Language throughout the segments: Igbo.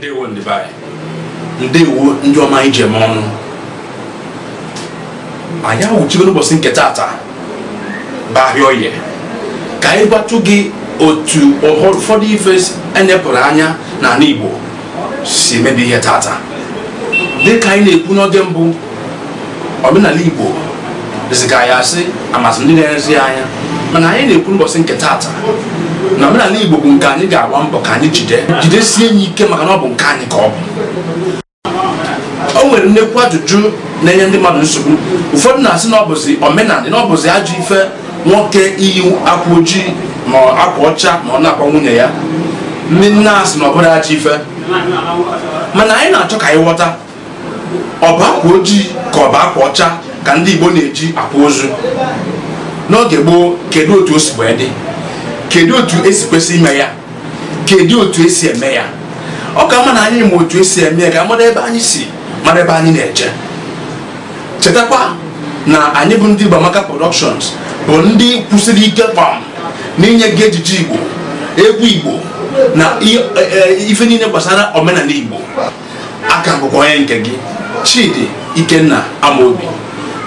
Ndewo ndị be anyị, ndewo ndị ọma anyị ji eme ọnụ. Anyị awụchigo n'ụbọchị nke tata bụ ahịa Oye, ka anyị gwatụ gị otu ụfọdụ ife enyepụrụ anya n'ala Igbo si emebi ihe tata. Dịka anyị na-ekwu n'oge mbụ, omenala Igbo dịzị ka anyị asị amasị ndị na-erezi ya anya, mana anyị na-ekwu n'ụbọchị nke tata na omenala Igbo bụ nke anyị ga-agba mbọ ka anyị jidesie ya ike, maka na ọ bụ nke anyị ka ọ bụ. O nwere nnekwu ajụjụ na-enye ndị mmadụ nsogbu. Ụfọdụ na-asị na ọ bụzi omenala, na ọ bụzi ajọ ife nwoke iyi akwa ojii ma akwa ọcha ma ọ na-akwa nwunye ya. Ndị nne asị na ọ bụrụ ajọ ife, mana anyị na-achọ ka anyị ghọta, ọ bụ akwa ojii ka ọ bụ akwa ọcha ka ndị Igbo na-eji akwa ozu n'oge gboo? Kedu otu o si wee dị? Kedu otu esi kwesị ime ya? Kedu otu esi eme ya? Ọ ka mma na anyị ma otu esi eme ya, ka mara ebe anyị si, mara ebe anyị na-eje. Chetakwa na anyị bụ ndị Igbo Amaka Productions bụ ndị kwụsịrị ike kpam n'inye gị ejije Igbo, egwu Igbo na ife niile gbasara omenala Igbo. Aka bụkwa onye nke gị, Chidi Ikenna Amobi.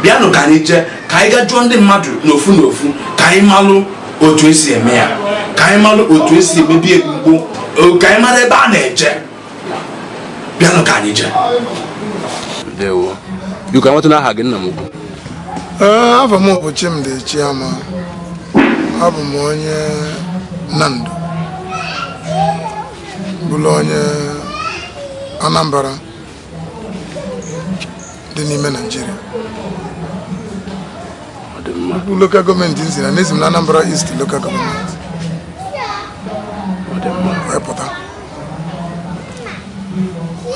Bịanụ ka anyị jee, ka anyị gaa jụọ ndị mmadụ n'ofu n'ofu, ka anyị malụ otu esi eme ya, ka anyị malụ otu esi emebi egbugbo, ka anyị mara ebe a na-eje. Bịanụ ka anyị jee. Ndewo. Biko, nweta n'aha gị, nna m ukwu. Ee, afọ m bụ Chimdi Chiama. Abụ m onye Nando, bụrụ onye Anambra dị n'ime Naịjirịa. Ọ dị mma. Local government nsi na n'esi m na Anambra East Local Government Ọ dị mma. wee pụta.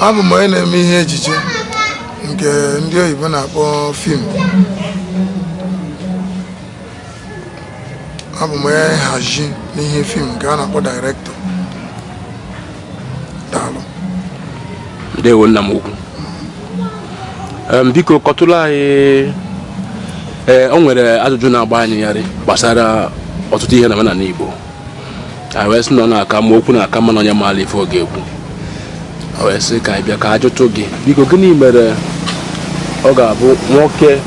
Abụ m onye na-eme ihe ejije nke ndị oyibo na-akpọ film. Abụ m onye nhazi n'ihe film nke a na-akpọ director. Daalụ. Ndewo, nna m ukwu. Biko kọtụrụ anyị. Ee, o nwere ajụjụ na-agba anyị yarị gbasara ọtụtụ ihe na omenala Igbo. Anyị wee sị na ọ na-aka ma okwu na-aka mma na onye maara ife ọ ga-ekwu. Anyị wee sị ka anyị bịa ka ajụtụ gị, biko, gịnị mere ọ ga-abụ nwoke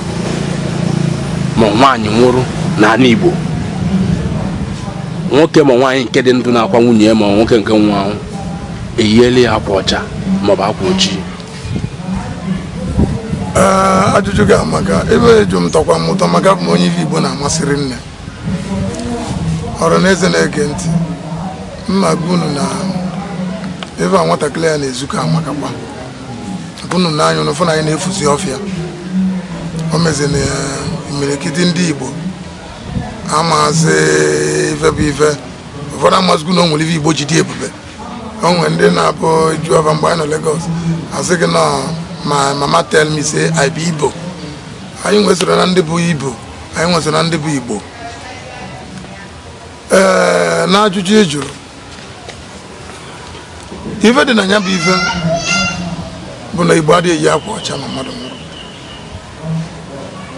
ma nwaanyị nwụrụ n'ala Igbo, nwoke ma nwaanyị nke dị ndụ na-akwa nwunye ya ma nwoke nke nwụrụ anwụ, eyiela ya akwa ọcha maọbụ akwa ojii? Ee, ajụjụ gị amaka. Ebe eju m tọkwa m ụtọ, maka abụ m onye ife Igbo na-amasịrị nne. Ọrụ na eze na-ege ntị, mma gwa unu na ebe a nwatakịrị ya na-ezukọ amakakwa unu n'anya unu fụ na anyị na-efuzi ọfịa. O mezi na imirikiti ndị Igbo amazi ife bụ ife. Ụfọdụ amazikwu na o nwere ife Igbo ji dị ebube. O nwere ndị na-abụ ju afa mgbe anyị nọ Lagos, asị gị na my mama tell me say I be Igbo. Anyị nwesịrị na ndị bụ Igbo, anyị nwesịrị na ndị bụ Igbo. Ee, na ajụjụ ị jụrụ, ife dị na ya bụ ife bụ na Igbo adịghị eyi akwa ọcha ma mmadụ nwụrụ,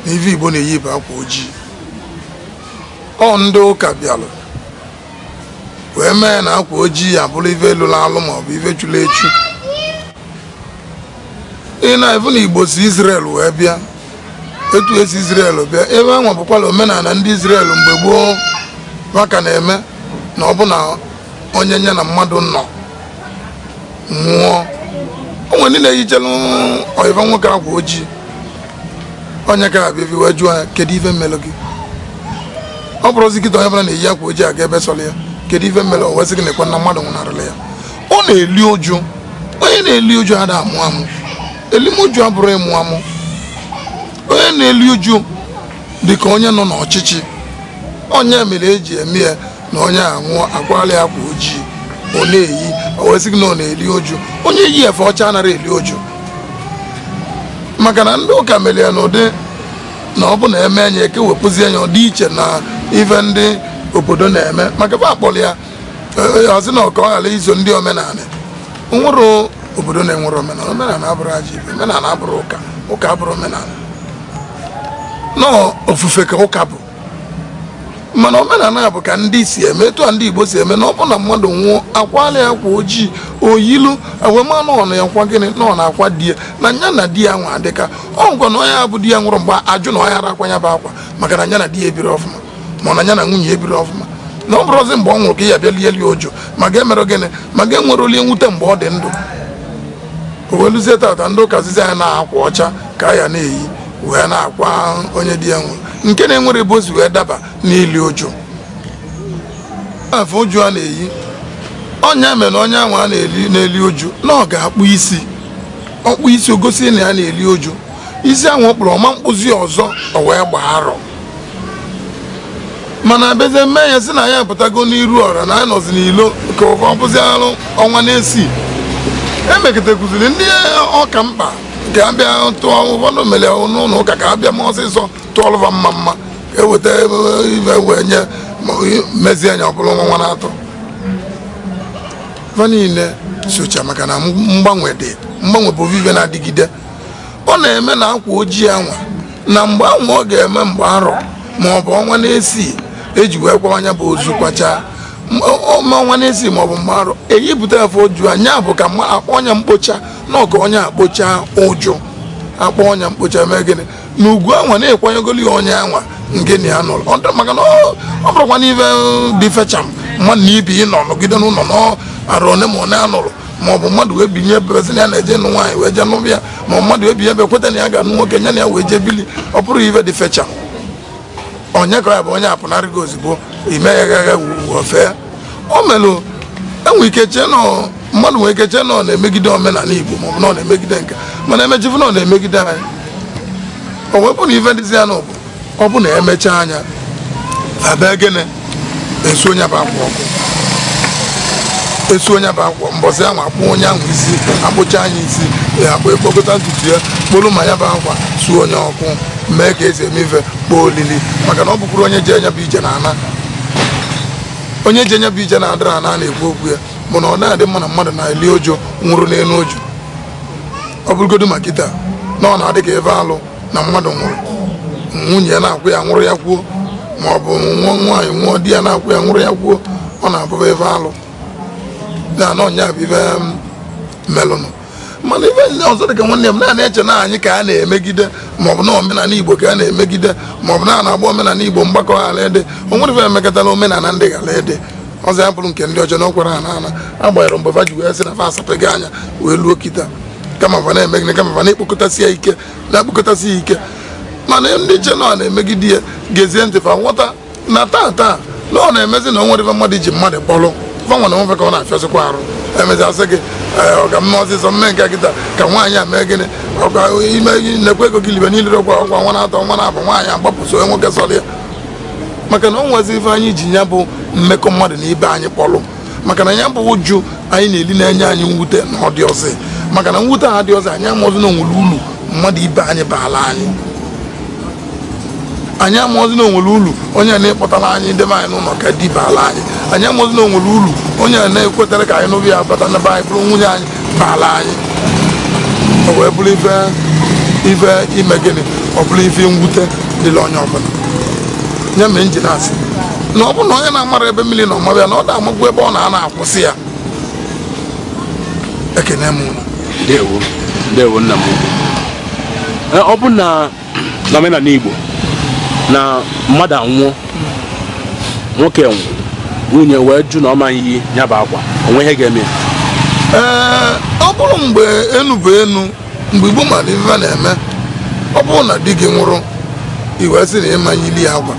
na ife Igbo na-eyi bụ akwa ojii. Ọ ndị ụka bịalụ wee mee na akwa ojii abụrụ ife lụrụ alụ maọbụ ife chụrụ echu. Ị na-efu na Igbo si Israel wee bịa. Etu esi Israel bịa ebe ahụ bụkwala omenala ndị Israel mgbe gboo maka na-eme na ọ bụ na onye nye na mmadụ nọ nwụọ, o nwere ndị na-eyichelu ọyịva nwoke akwa ojii. Onye ka abịa wee jụọ ya, kedu ife mmelụ gị? Ọ bụrụzi kịta onye bụla na-eyi akwa ojii aga ebe sọrọ ya, kedu ife mmelụ? O wee sị gị na-ekwe na mmadụ nwụnarịla ya, ọ na-eli ụjụ. Onye na-eli ụjụ ada amụ amụ. Elimoju abụrụ ịmụ amụ. Onye na-eli ụjụ dị ka onye nọ n'ọchịchị. Onye mere eji eme ya na onye anwụọ, akwala ya akwa ojii, ọ na-eyi, o wee sị gị na ọ na-eli ụjụ. Onye yi efe ọcha anaghị eli ụjụ, maka na ndị ụka mere ya n'ụdị na ọ bụ na eme anya ekewepụzi anya, ọ dị iche na ife ndị obodo na-eme, maka ebe akpọrọ ya ọsị na ọka ọ ghara iso ndị omenala. Nwụrụ obodo na-enwere omenala, omenala abụrụ ajọ ife, omenala abụrụ ụka, ụka abụrụ omenala. Nọọ ofufe ka ụka bụ. Mana omenala bụ ka ndị si eme, etu a ndị Igbo si eme, na ọ bụ na mmadụ nwụọ akwala ya akwa ojii oyilu ewema nọ na ya kwa gịnị nọ na akwa di ya na nya na di ya nwa adịka ọ ngwa na onye abụ di ya nwụrụ mgbe ajụ na ọya akwa ya bụ akwa maka na nya na di ya ebiri ọfụma ma na nya na nwunye ebiri ọfụma na ọ bụrụzi mgbe ọ nwụrụ ka ya bịa lie ụjụ ma ga emere gịnị ma ga enwere olie nwute mgbe ọ dị ndụ. O weluzie tata ndị ụka zizi anyị na-akwa ọcha ka ya na-eyi wee na-akwa onye di ya nwụrụ nke na-enwere ebe o si wee daba n'ili ụjụ. Afọ ụjụ a na-eyi ọnya mere onye ahụ a na-eli ụjụ na ọ ga-akpụ isi ọkpụ isi o gosi na ya na-eli ụjụ isi ahụ ọ kpụrụ ọma mkpụzi ọzọ o wee gbaa arọ. Mana abeze mee ya si na ya apụtago n'iru ọra na anyị nọzi n'ilo ka ọ bụzi arụ ọnwa na-esi emekọta kụziri ndị ọka mkpa ka abịa tụọ ụfọdụ mere n'ụlọ ụka ka abịa ma ọsịsọ tụọlụva mma mma ka eweta ibe wee nye mezie anya ọ bụrụ nwa na-atọ va niile socha maka na mgbanwe dị mgbanwe bụ vive na-adịgide. Ọ na-eme na akwa ojii anwa na mgbe anwa ọ ga-eme mgbe arọ ma ọ bụ ọnwa na-esi eji wee kwawa anya bụ ozu kwachaa ma ọnwa na-esi ma ọ bụ mgbe arọ eyipụta afọ oju anya bụ ka akpọ ọnya mkpocha na ọka onye akpocha ụjụ akpọ ọnya mkpocha mee gịnị na ugwu anwa na-ekwanyegoli ya onye anwa nke na ya nọrọ maka na ọ bụrụkwa n'ife dị fecham mmadụ na ibi ịnọ nọgide n'ụlọ n'arụ one ma one anụrụ ma ọ bụ mmadụ wee binye ebe sị na ya na-eje nụ nwaanyị wee jee nụ ya ma mmadụ wee binye ebe kweta na ya ga-anụ nwoke nye na ya wee jee bili ọ bụrụ ife dị fecham onye ka ya bụ onye apụnarị gị ozugbo ime ya gagha ofee. O melụ enwe ike chee nọ mmadụ nwere ike chee nọ na-emegide omenala Igbo maọbụ na ọ na-emegide nke mana emechifu na ọ na-emegide anyị o wepụ na ife dịzi ya n'ụbụ ọ bụ na emechaa anya abịa gịnị esu onye bụ akwa ọkụ esu onye bụ akwa mbọsị ahụ akpụ onye ahụ isi akpụcha anya isi ya akpụ ekpokọta ntutu ya kpolu ma ya bụ akwa suo onye ọkụ mee ka esi eme ife kpọọ olili maka na ọ bụkwuru onye ji anya bụ ije na ana onye ji anya bụ ije na-adịra ana na-ekwu okwu ya bụ na ọ na-adị mma na mmadụ na-eli ụjụ nwụrụ n'elu ụjụ ọ bụrụgodu ma kịta na ọ na-adị ka ebe alụ na mmadụ nwụrụ nwunye ya na-akwụ ya nwụrụ ya kwuo ma ọ bụ nwa nwaanyị nwụọ di ya na-akwụ ya nwụrụ ya kwuo ọ na-abụba ebe alụ na na ọnya bụ ife melụnụ. Mana ife ọzọ dịka nwanne m na eche na anyị ka a na-emegide maọbụ na omenala Igbo ka a na-emegide maọbụ na a na-agba omenala Igbo mgbakọ ghara ede o nwere ife emekọtala omenala ndị ghara ede ọzọ ya bụrụ nke ndị ọjọọ na ọkwara ha n'ala agbanyere mgbe fa ji wee sị na fa asapụghị anya wee luo kịta kama fa na-emegide kama fa na-ekpokọtasị ya ike na-ekpokọtasị ya ike. Mana ndị che na ọ na-emegide ya gezie ntị fa nghọta na tata na ọ na-emezi na o nwere ife mmadụ iji mmadụ kpọrọ fanwa na nwefe ka ọ na-afịasịkwa arụ emezi asị gị ọ ga mme ọsịsọ mme nke kịta ka nwaanyị a mee gịnị ọkwa ime nekwa ego gị libe niile ọkwa ọkwa nwa na-atọ nwa na-abụ nwaanyị agbapụso onye nwoke sọrọ ya maka na o nwezi ife anyị ji ya bụ mmekọ mmadụ na ibe anyị kpọrọ maka na ya bụ ụjụ anyị na-eli na-enye anyị mwute na ọ dị ọzọ maka na mwute ha dị ọzọ anyị amụọzi na onwere ulu mmadụ ibe anyị baala anyị anyị amụọzi na onwere ulu onye na-ekpọtara anyị debe anyị n'ụlọ ka di baala anyị anyị amụọzi na onwere ulu onye na-ekwetara ka anyị n'obi ya bata na be anyị bụrụ nwunye anyị baala anyị o wee bụrụ ife ime gịnị ọ bụrụ ife mwute dịla onye ọbụla ya mere nji na-asị na ọ bụrụ na onye na-amara ebe mmiri na ọmabịa na ọ da-amagwu ebe ọ na-ana akwụsị ya. Ekene m unu. Ndewo ndewo nna m ukwu. Ọ bụ na omenala Igbo na mmadụ anwụọ nwoke nwụrụ nwunye wee jụ na ọ maghị iyi ya bụ akwa onwe ihe ga-eme ya. Ee, ọ bụrụ mgbe enu bụ enu mgbe Igbo mara ife na-eme ọ bụrụ na di gị nwụrụ i wee sị na ịmanye ili ya akwa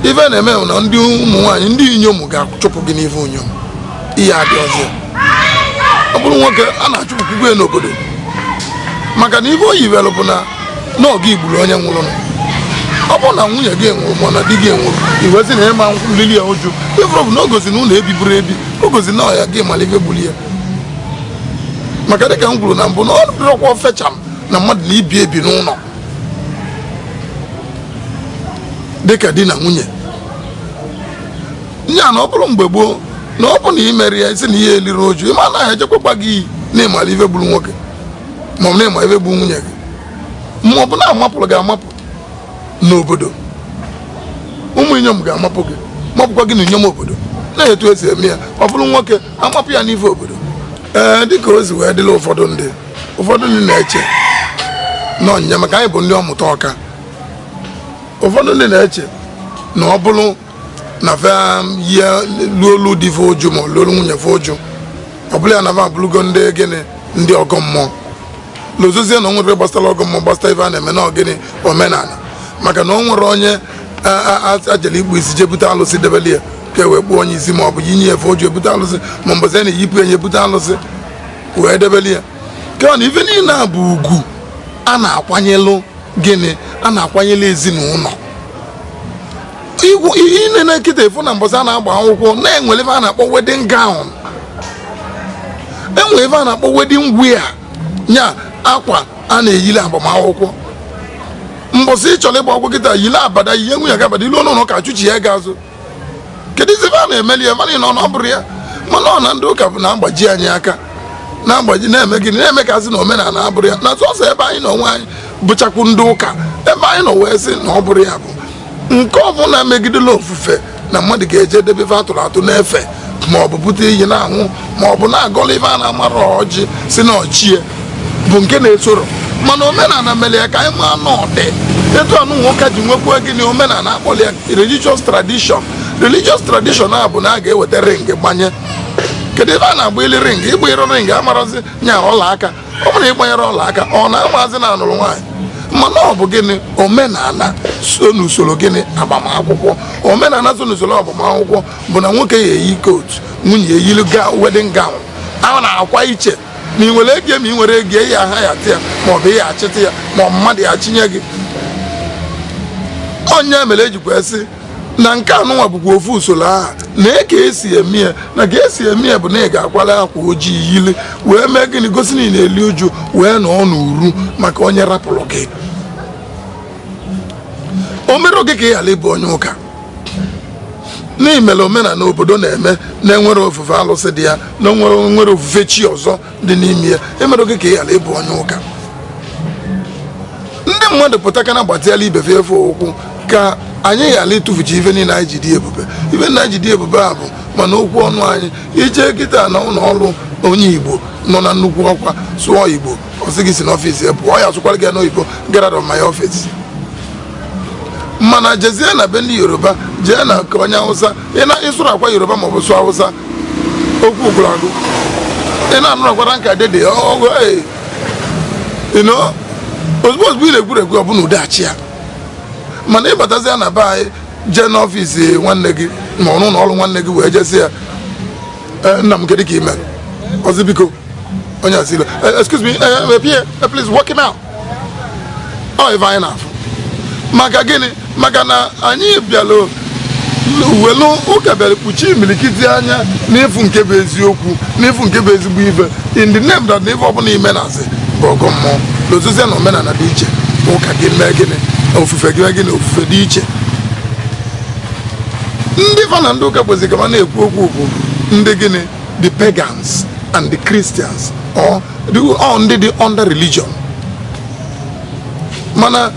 ife na-eme bụ na ndị ụmụ nwaanyị ndị inyom ga-achụpụ gị n'ife inyom ihe adị ọzọ. Ọ bụrụ nwoke a na-achụpụkwukwe ya n'obodo maka na ife o yiwere bụ na n'ọga igburu onye nwụrụ ọ bụrụ na nwunye gị nwụrụ ma na di gị nwụrụ i wee sị na ịma nlili ya ụjụ ifuru bụ na o gosi na ụlọ ebiburu ebi o gosi na ọya gị mara ife gburu ya maka dịka m kwuru na mbụ na ọ dịrọkwa fecham na mmadụ na ibi ebi n'ụlọ dịka di na nwunye nya na ọ bụrụ mgbe gboo na ọ bụ na imeri ya isi na ihe eliri ụjụ ịma anaghị echekwakwa gị na ịmara ife gburu nwoke ma ọ bụ na ịma ife gburu nwunye gị ma ọ bụ na amapụrụ gị amapụ n'obodo. Ụmụ Ụmụ inyom ga-amapụ gị, mapụkwa gị na inyom obodo. Na etu esi eme ya, ọ bụrụ nwoke amapụ ya n'ife obodo. Ee, dịka o si wee dịla ụfọdụ ndị na-eche nọ nje maka anyị bụ ndị ọmụta ọka. Ụfọdụ ndị na-eche na ọ bụrụ na fe ihe luolu dị fe ụjụ ma luolu nwunye fe ụjụ, ọ bụla ya na fa abụrụgo ndị gịnị, ndị ọgọ mmụọ. Lozozie na o nwere gbasara ọgọ mmụọ, gbasara ife a na-eme na ọgịnị omenala, maka na o nwere onye ajele ikpu isi jee bute alụsị debele ya ka e wee kpuo onye isi, ma ọ bụ yinye efe ụjụ ebute alụsị, ma mbọsị ya na-eyipụ enye ebute alụsị wee debele ya. Ka na ife niile a bụ ugwu a na-akwanyelụ gịnị, a na-akwanyelụ ezinụlọ. Ihe nene nkịta efu na mbọsị a na-agba akwụkwọ na-enwere ebe a na-akpọ wedding gown, enwere ebe a na-akpọ wedding wear, nya akwa a na-eyili agbamakwụkwọ. Mbọsị ị chọrọ ịgba akwụkwọ kịta, yile abada, yihe nwunye gị abada, ilu ọnụ ụlọ ka chụchi ya ga-azụ. Kedu ife a na-emeli ya? Mana ọ bụrụ ya, mana ọ na ndị ụka bụ na-agbaji anyị aka, na-agbaji, na-eme gịnị, na-eme ka asị na omenala abụrụ ya. Na sọsọ ebe anyị na onwe anyị bụchakwu ndị ụka, ebe anyị nọ wee sị na ọ bụrụ ya bụ nke ọbụla megidela ofufe na mmadụ ga-eje debe ife atụrụ atụ n'efe, ma ọ bụ bute iyi na-anwụ, ma ọ bụ na-agọla ife a na-amara ọjị si na ọchie bụ nke na-esoro. Mana omenala mere ya ka anyị maa na ọ dị etu anụ nwoke ji nwekwuo gịnị omenala akpọrọ ya religious tradition. Religious tradition a bụ na a ga-eweta ring gbanye. Kedu ebe a na-agba ili ring? Ịgba ịrụ ring amarazị nya ọla aka. Ọ bụrụ na ịgbanyere ọla aka, ọ na-amazi na anụrụ nwaanyị. Mana ọ bụ gịnị omenala so n'usoro gịnị agbamakwụkwọ. Omenala so n'usoro agbamakwụkwọ bụ na nwoke ya eyi coat, nwunye eyiri wedding gown. A na-akwa iche ma ị nwere ego, ma ị nwere ego, ya aha ya tị ya, ma ọ bụ ya achịtị ya, ma ọ mmadụ ya chinye gị. Onye mere ejikwa sị na nke anụnwa bụkwa ofu usoro aha na ka esi eme ya, na ka esi eme ya bụ na ị ga-akwala akwa ojii yili wee mee gịnị, gosi na ị na-eli uju wee nọ n'uru maka onye rapụrụ gị. O mere oge ka ị ghara ịbụ onye ụka n'imele omenala obodo na-eme na-enwere ofufe alụsị dị ya, na nwere ofufe chi ọzọ dị n'ime ya, emere oge ka ị ghara ịbụ onye ụka. Ndị mmadụ pụta ka na-agbatịala ibe efe ụkwụ ka anyị ghara ịtụfuchi ife niile anyị ji dị ebube. Ife niile anyị ji dị ebube a bụ mana okwu ọnụ anyị. Ije kịta na ụlọ ọrụ onye Igbo nọ na nnukwu ọkwa sụọ Igbo, ọ sị gị si n'ọfịs ya pụọ, ya asụkwara gị n'oyibo, get out of my office. Mana jezie na be ndị Yoruba, jee na nke onye Hausa, ị na-ịsụrụ akwa Yoruba maọbụ sụọ Hausa, okwu gwụrụ agụ. Ị na-anụrụ akwara nka dede ọgụ, ozugbo ozugbo ị na-egwuregwu ọ bụ na ụdachi ya. Mana ịbatazi ya na be anyị, jee n'ọfịs nwanne gị ma ọ n'ụlọ ọrụ nwanne gị wee jesi ya, nna m kedu ka ị mere? Ọzọ biko onye asịla, excuse me, please walk him out. Ọ ife anyị na-afụ maka gịnị? Maka na anyị bịara welu ụka bịara kpuchi imilikiti anya n'efu nke bụ eziokwu, n'efu nke bụ ezigbo ife, in the name that n'ife ọbụla ime na-asị bụ ọgọ mmụọ. Lozozie na omenala dị iche, ụka gị mee gịnị, ofufe gị mee gịnị, ofufe dị iche. Ndị fa na ndị ụka kwesịrị ka ma na-ekwu okwu bụ ndị gịnị, the pagans and the Christians, or ndị dị under religion. Mana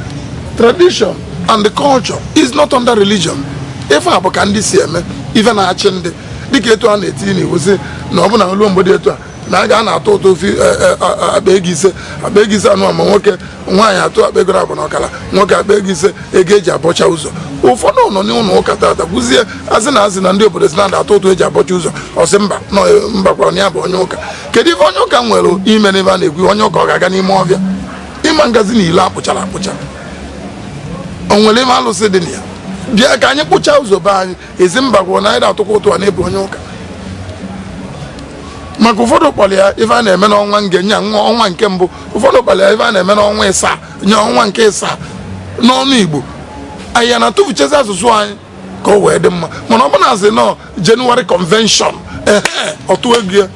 tradition and the culture is not under religion. Ife a bụ ka ndị si eme ife na-achị ndị dịka etu a na-etinye n'iwu sị na ọ bụ na olu mgbe dị etu a na a ga na-atụ ụtụ ofe akpa ego ise, akpa ego ise anụ, ma nwoke nwaanyị atụ akpa ego abụ na ọkara, nwoke akpa ego ise, ego eji abọcha ụzọ. Ụfọdụ nọ n'ụlọ ụka tata kwụzie asị na asị na ndị obodo si na atụ ụtụ eji abọcha ụzọ, ọsị mba nọ mba kwara ya bụ onye ụka. Kedu ife onye ụka nwere ime n'ebe a na-ekwu onye ụka ọ ga-aga n'ime ọbịa ịma ngazi na ile akpụchara akpụcha? O nwere ime alụsị dị na ya? Bịa ka anyị kpụchaa ụzọ be anyị. Ezi mba gwụrụ na anyị na-atụkwa ụtụ a na-ebu onye ụka. Maka ụfọdụ kpọrọ ya ife a na-eme n'ọnwa nge nya ọnwa nke mbụ, ụfọdụ kpọrọ ya ife a na-eme n'ọnwa ịsaa nya ọnwa nke ịsaa n'ọnụ Igbo. Anyị ya na-atụfuchezi asụsụ anyị ka o wee dị mma. Mana ọ bụ na asị nọ January convention, ehe ọtụ ego ya.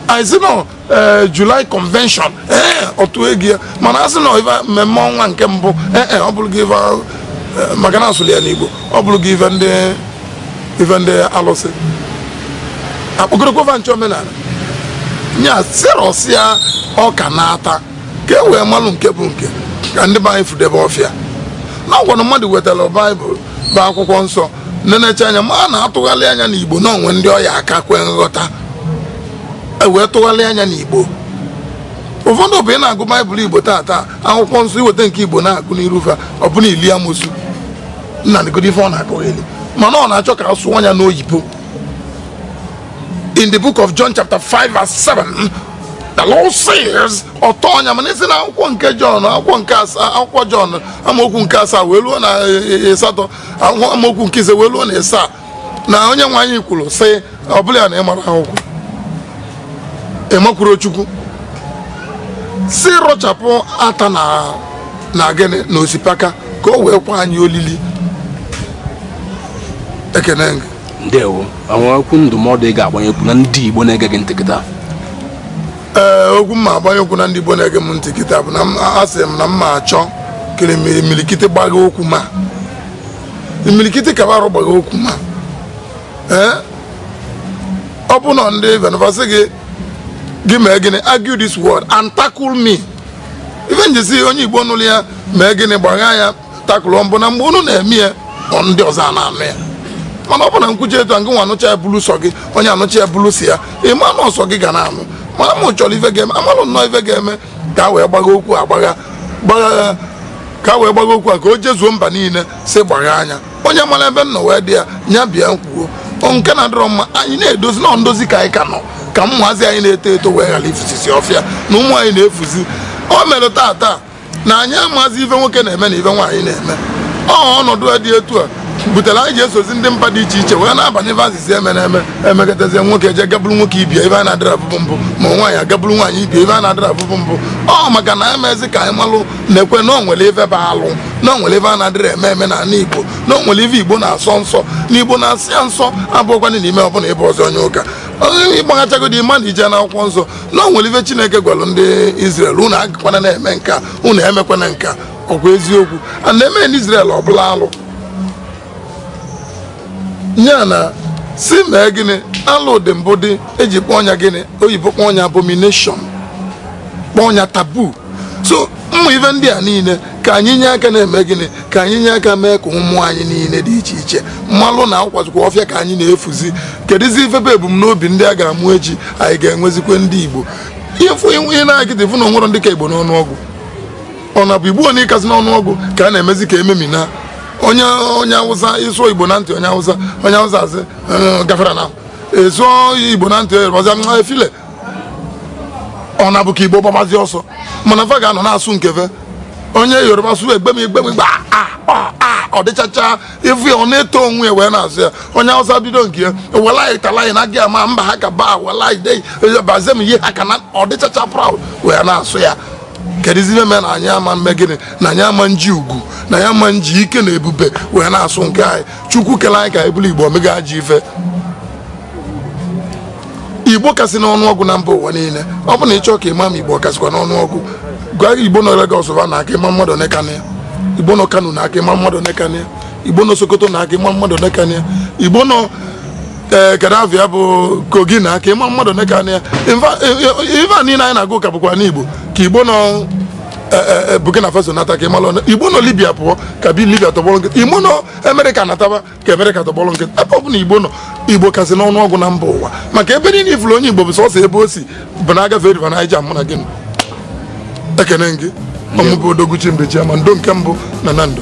Anyị sị nọ July convention, ee ọtụ ego ya. Mana asị nọ ife mmemme ọnwa nke mbụ, ee ọ bụrụ gị ife maka na asụrụ ya n'Igbo, ọ bụrụ gị ife ndị alụsị akpọgorokwa nche omenala nya sirọsịa ọka na-ata ka e wee malụ nke bụ nke ka ndị be anyị fudebe ọfịa. Na ọgwanụ mmadụ wetara Baịbụl Bụ akwụkwọ nsọ nenecha anya ma a na-atụgharị anya n'Igbo na onwe ndị ọya aka kwe nghọta wee tụgharị anya n'Igbo. Ụfọdụ bụ ị na-agụ Baịbụl Igbo taata, akwụkwọ nsọ iweta nke Igbo na-agụ n'irufa ọ bụna ili amosu nna ndịgodo ife ọ na-akọgheli, mana ọ na-achọ ka a sụọ ya n'oyibo. In the book of John chapter 5 verse 7, the Lord says, ọtọ ọnya mana isi na akwụkwọ nke John, akwụkwọ nke asaa, akwụkwọ John amaokwu nke 7 wee luo na 8, amaokwu nke 5 wee luo na 7, na onye nwe anyị kwuru sị ọ bụla ya na ịmara akwụkwọ ịmakwuru Chukwu si rọchapụ ata na gịnị na osipaka ka o wee kwa anyị olili. Ekene gị. Ndewo. Okwu ndụmọdụ ị ga-agbanyekwu na ndị Igbo na-ege gị ntị kịta? Ee, okwu mma agbanyekwu na ndị Igbo na-ege m ntị kịta bụ na asị m na mma achọ kiri imilikiti gbaga okwu ma imilikiti kabarụ gbaga okwu ma ee ọ bụ na ndị venuvasị gị gị mee gịnị, argue this word and tackle me. Ife njisi onye Igbo nụrụ ya mee gịnị gbagha ya takụlụ mbụ na mgbe unu na-eme ya ndị ọzọ a na-anụ ya. Mana ọ bụ na nkwuchi etu a nke nwa anụcha ya bụrụ sọ gị, onye anụcha ya bụrụ si ya, ịma na ọsọ gị ga na-anụ. Mana m chọrọ ife ga-eme, amalụ nnọọ ife ga-eme ka a wee gbaga okwu agbagha ka a wee gbaga okwu a ka o jezuo mba niile si gbagha anya. Onye mara ebe m nọ wee dị ya nya bịa kwuo nke na-adịrọ mma. Anyị na-edozi na ndozi ka anyị ka nọ ka ụmụazị anyị na-eto eto wee ghara ifusisi ọfịa na ụmụ anyị na-efuzi. O mere tata na anyị amazi ife nwoke na-eme na ife nwaanyị na-eme. Ọ ọnọdụ a dị etu a butere anyị ji esozi ndị mba dị iche iche wee na-abanye vazizi eme na eme emekọtazie nwoke je gaburu nwoke ibie ife a na-adịrị abụbụ mbụ, ma nwaanyị agaburu nwaanyị ibie ife a na-adịrị abụbụ mbụ. Ọ maka na emezi ka anyị malụ na-ekwe na o nwere ife bụ alụ, na o nwere ife a na-adịrị eme eme n'ala Igbo, na o nwere ife Igbo na-asọ nsọ, na Igbo na-asị ya nsọ abụọkwana n'ime ọbụla ịbụ ọzọ onye ụka. Ịgbaghachagodo ịma na ije n'akwụkwọ nsọ na o nwere ife Chineke gwalụ ndị Izrel, unu agakwana na-eme nka, unu emekwana nka. Ọkwa eziokwu a na-eme n'Izrel ọbụla alụ ya na si mee gịnị alụ dị mbụ dị eji kpọọ ọnya gịnị oyibo kpọọ ọnya abomination, kpọọ ọnya tabu. So ụmụ ife ndị a niile ka anyị nye aka na-eme gịnị, ka anyị nye aka mee ka ụmụ anyị niile dị iche iche mmalụ na akwazikwa ọfịa ka anyị na-efuzi. Kedụzi ife bụ ebumnobi ndị a ga-amụ echi anyị ga-enwezikwe ndị Igbo? Ihe na-agịdị fụ na onwero ndị ka Igbo n'ọnụọgụ, ọ na bụ Igbo na ịkasị n'ọnụọgụ ka a na-emezi ka ememina onye onye Awụsa ịsụọ Igbo na ntị onye Awụsa, onye Awụsa asị gafere na esụọ Igbo na ntị ọzọ nwa efile. Ọ na-abụ ka Igbo gbabazi ọsọ, mana fa ga-anọ na-asụ nkefe. Onye Yoruba sụ egbe m egbe m gba a ọ dịchacha ifu ya ọ na-eto onwe ya wee na-asụ ya. Onye Awụsa bido nke ya welaị talaị na gị ama mba ha ka ba welaị dei bazem ihe ha ka na ọ dịchacha proud wee na-asụ ya. Kedụzi ife mee na anyị ama mme gịnị, na anyị ama nji ugwu, na anyị ama nji ike na ebube wee na-asụ nke anyị? Chukwu kele anyị ka anyị bụrụ Igbo omega ajọ ife. Igbo kasị n'ọnụọgụ na mba ụwa niile. Ọ bụ na ịchọ ka ịma ma Igbo kasịkwa n'ọnụọgụ, gwa Igbo nọ Lagos va na aka ịma mmadụ one ka na ya, Igbo nọ Kano na aka ịma mmadụ one ka na ya, Igbo nọ Sokoto na aka ịma mmadụ one ka na ya, Igbo nọ Kadavia bụ Kogi na aka ịma mmadụ one ka na ya. Ife a niile anyị na-agụ ụka bụkwa n'Igbo ka Igbo nọ Burkina Faso nata ka ịmalụ, Igbo nọ Libya pụọ ka bi Libya tọgbọrọ nkịtị, Igbo nọ Amerịka nataba ka Amerịka tọgbọrọ nkịtị. Ebe ọ bụ na Igbo nọ, Igbo kasị n'ọnụọgụ na mba ụwa, maka ebe niile ifuru onye Igbo bụ sọsọ ebe o si bụ na agafe riva Naija. Mụ na gị nọ. Ekene gị ọmụbụ Odogwu Chimbechi ama ndo nke mbụ na Nando.